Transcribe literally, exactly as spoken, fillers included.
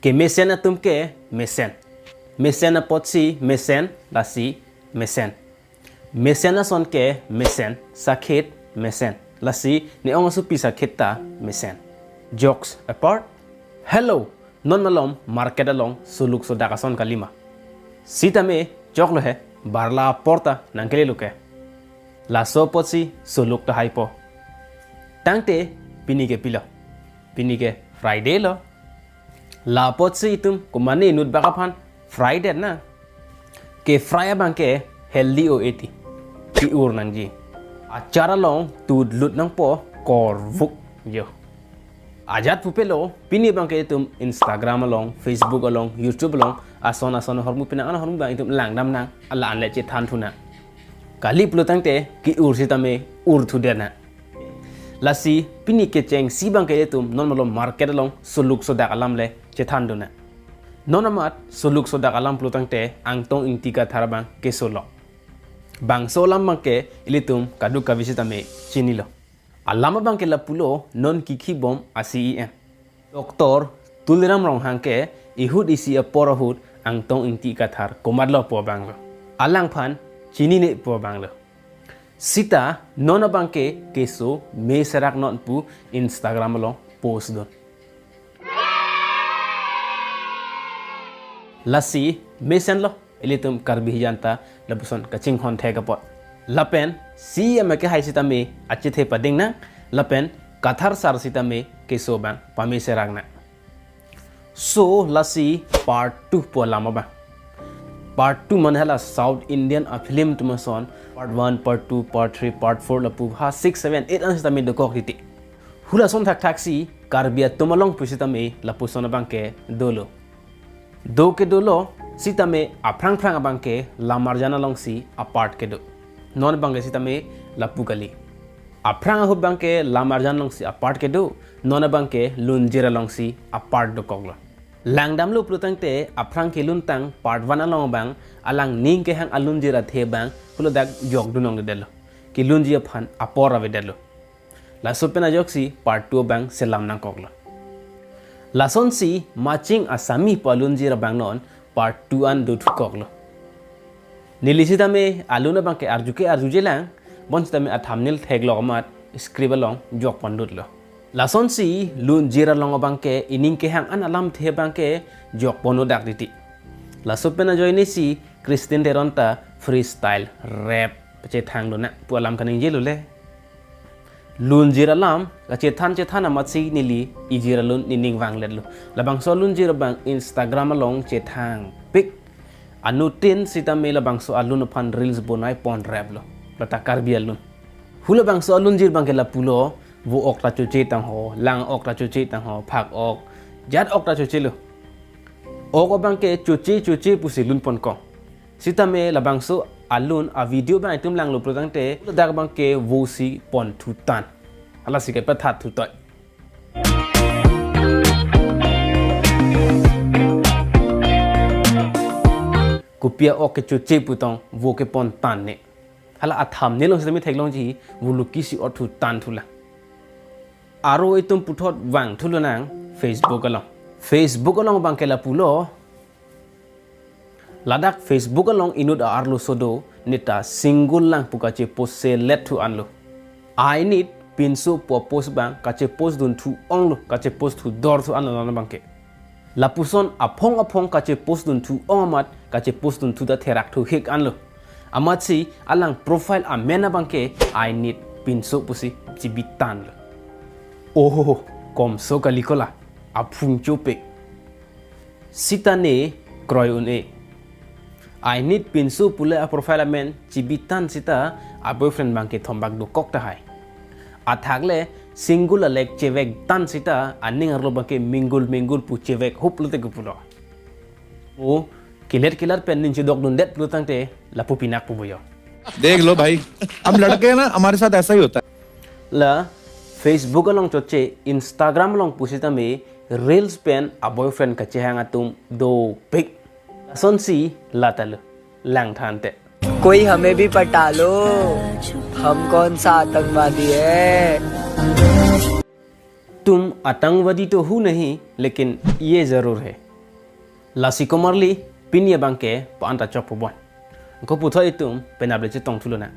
Kemesen atum ke mesen. Mesen apotsi mesen, lasi mesen. Mesen ason ke mesen, sakhit mesen. Lasi ne-ong asopi sakhit ta mesen. Jokes apart. Hello, non malom market along soluk sodak ason kalima? Sitame choklo he, barla aporta nangkele lo ke. Laso apotsi soluk ta haipo. Tangte pini ke pilo? Pini ke Friday lo. La apotsi itum komane inut bak aphan fry det na? Ke-fry abang ke healthy o eti. Ke-ur nangji. Achar along tut lut nangpo, korvuk jo. Ajat pupe lo, pini abang ke itum Instagram along, Facebook along, YouTube along, ason ason ahormu penang an ahormu abang itum langdam nang, la-an le chethan thu nang. Kali pulo tangte ke-ur sitame ur thu det na. Lasi pini kechengsi abang ke itum non malom market along soluk sodak alam le chethan dun na. Non amat soluk sodak alam pulo tangte Angtong Ingti Kathar abang keso lo. Bangso alam abang ke ilitum kadokave sitame chinilo. Alam abang ke lapulo, non kikhibom a-C E M Doctor Tuliram Ronghang ke ihut isi apor ahut Angtong Ingti Kathar komatlo pu abang lo. Alangphan chinine pu abang lo. Sita non abang ke keso me serak non pu Instagram along post dun. Lasi mesen lo, ilitum Karbi hijan ta lapuson kachinghon thek apot. Lapen C E M ke hai sitame achethe pading nang, lapen Kathar sar sitame keso abang pame serak nang. So lasi part two pu alam abang. Part two mane hala South Indian a-film atum ason part one, part two, part three, part four lapu ha six, seven, eight an sitame dokok titi. Hula ason thakthak si Karbi atum along pusitame lapuson abang ke dolo. Do ke dolo, sitame aphrang phrang abang ke lamarjan alongsi a-part kedo. Non abang ke sitame lapu kali. Aphrang ahut abang ke lamarjan alongsi a-part kedo, non abang ke lunjir alongsi a-part dokoklo. Langdamlo pulo tangte aphrang keluntang part one along abang alang ning kehang alunjir athe abang huladak jokdun longledetlo. Kelunji aphan apor avedetlo. Laso pen ajoksi part two abang selam nangkoklo. Lasonsi Maching Asami pu alunjir abang non part two an dothukoklo. Neli sitame alun abang ke arju ke arjujelang, bonsitame a-thumbnail theklok amat script along jokpon dutlo. Lasonsi lunjir along abang ke ining kehang an alamthe abang ke jokpon odak titi. Laso pen ajoinesi Christine Teron ta freestyle rap pachethang dun na pu alam kaningjelo le. Lunjir alam kachethan chethan amatsi neli ijir alun nening vangletlo. Labangso alunjir abang Instagram along chethangpik. Anuttin sitame labangso alun aphan reels bonai pon raplo. Lata Karbi alun. Hula bangso alunjir abang ke lapulo, vo ok ta choche tangho, lang ok ta choche tangho, phak ok, jat ok ta chochelo. Ok abang ke choche choche pusi lun ponkok. Sitame labangso alun a-video abang itum langlo pulo tangte, ladak abang ke vosi ponthu tan. Halasi kepathat thutoi. Kopi a-ok ke choche putong, vo kepon tan ne. Hala a-thumbnail along sitame theklongji, vo luki si othu tan thulang. Aro itum puthot vangthu lonang Facebook along. Facebook along abang ke lapulo. Ladak Facebook along inut a-arloso do, neta single lang pu kachepost selet thu anlo. Ainit pinso pu apost abang kachepost dunthu onglo, kachepost thudor thu anlo non abang ke. Lapuson aphong aphong kachepost dunthu ong amat kachepost dunthu ta therak thu hik anlo. Amatsi alang profile amen abang ke Ainit Pinso pusi chibitanlo. Oho, komso kali kola, aphung chopik. Sita ne kroi un-e. Ainit Pinso pule a-profile amen chibitan sita a-boyfriend abang ke thombak dokok tahai. Athak le single alek chevek tan sita aning arlo abang ke mingle mingle pu chevek hup lote ke pulo. O kilet kilat pen ning chedok dundet pulo tangte lapu pinak pu boyo. देख लो भाई, हम लड़के हैं ना, हमारे साथ ऐसा ही होता है। La Facebook along choche, Instagram along pusitame reels pen a-boyfriend kachehang atum dopik. Lasonsi latalo, langthan te. कोई हमें भी पटा लो, हम कौन सा आतंकवादी है? तुम आतंकवादी तो हो नहीं, लेकिन ये जरूर है, Lasi komarli pini abangke pa-an ta chokpo bon. Ko puthot itum penap le chetong thulonang.